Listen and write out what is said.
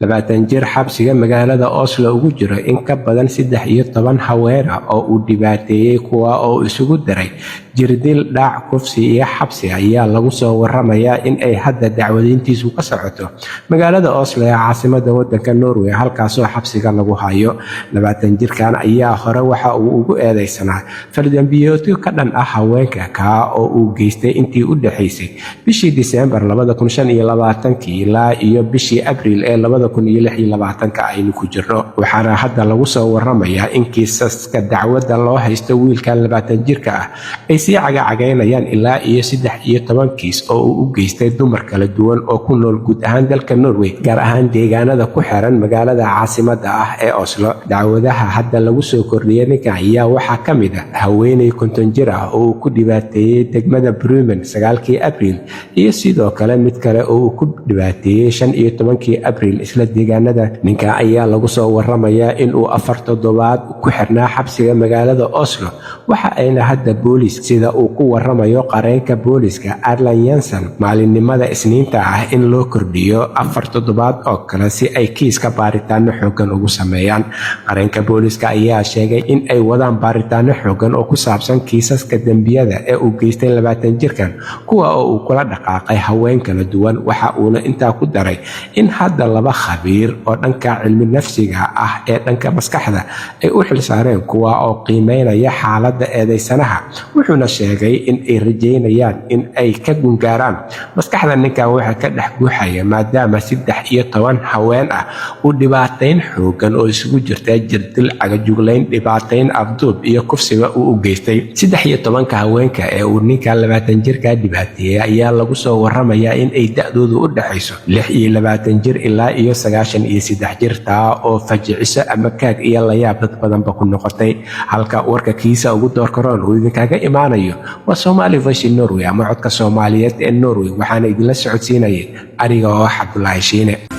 20 jir xabsiga magaalada Oslo ugu jiro in ka badan 13 haween ah oo uu dhibaateeyey, kuwa oo isugu daray jirdil, dhac, kufsi iyo xabsi, ayaa lagu soo waramayaa in ay hadda dacwadayntiisu ka socoto magaalada Oslo ee caasimada wadanka Norway, halkaasoo xabsiga lagu hayo. 20 jirkan ayaa hore waxa uu ugu eedeysanaa faldambiyeedyo ka dhan ah haweenka, kaa oo uu geystay intii u dhexaysay bishii Diseembar ilaa iyo bishii Abriil ee aynu ku jirno. Waxaana hadda lagu soo waramayaa in kiisaska dacwadda loo haysto wiilkan 20 jirka ah ay sii cagacagaynayaan ilaa iyo 13 kiis oo uu u geystay dumar kala duwan oo ku nool guud ahaan dalka Norway, gaar ahaan deegaanada ku xiran magaalada caasimada ah ee Oslo. Dacwadaha hadda lagu soo kordhiyay ninka ayaa waxaa ka mid ah haweeney 50 jir ah oo uu ku dhibaateeyey degmada Brumen 9-kii Abriil, iyo sidoo kale mid kale oo uu ku dhibaateeyey 15-kii Abriil isla deegaanada. Ninka ayaa lagu soo waramayaa inuu 4 toddobaad ku xirnaa xabsiga magaalada Oslo, waxa ayna hadda boolis, sida uu ku waramayo qareenka booliska Arlan Jensen, maalinimada Isniinta ah in loo kordhiyo 4 toddobaad oo kale si ay kiiska baaritaano xoogan ugu sameeyaan. Qareenka booliska ayaa sheegay in ay wadaan baaritaano xoogan oo ku saabsan kiisaska dembiyada ee uu geystay 20 jirkan, kuwa oo uu kula dhaqaaqay haween kala duwan. Waxa uuna intaa ku daray in hadda laba khabiir oo dhanka cilmi nafsiga ah ee dhanka maskaxda ay u xilsaareen, kuwa oo qiimeynaya xaaladda eedeysanaha. Wuxuuna sheegay in ay rajeynayaan in ay ka gungaaraan maskaxda ninkan waxa ka dhex guuxaya, maadaama 13 haween ah uu dhibaatayn xoogan oo isugu jirta jirdil, cagajuglayn, dhibaatayn, afduub iyo kufsiba uu u geystay. 13-ka haweenka ee uu ninkan 20 jirka dhibaateeyey ayaa lagu soo waramayaa in ay da'doodu u dhexayso 26 jir ilaa iyo 93 jir, taa oo fajiciso ama kaag iyo layaab dad badanba ku noqotay. Halka warka kiisa ugu doorkaroon uu idinkaga imaanayo waa Somali Voice in Norway ama Codka Soomaaliyeed ee Norway. Waxaana idinla socodsiinayay aniga oo Cabdulaahi Shiine.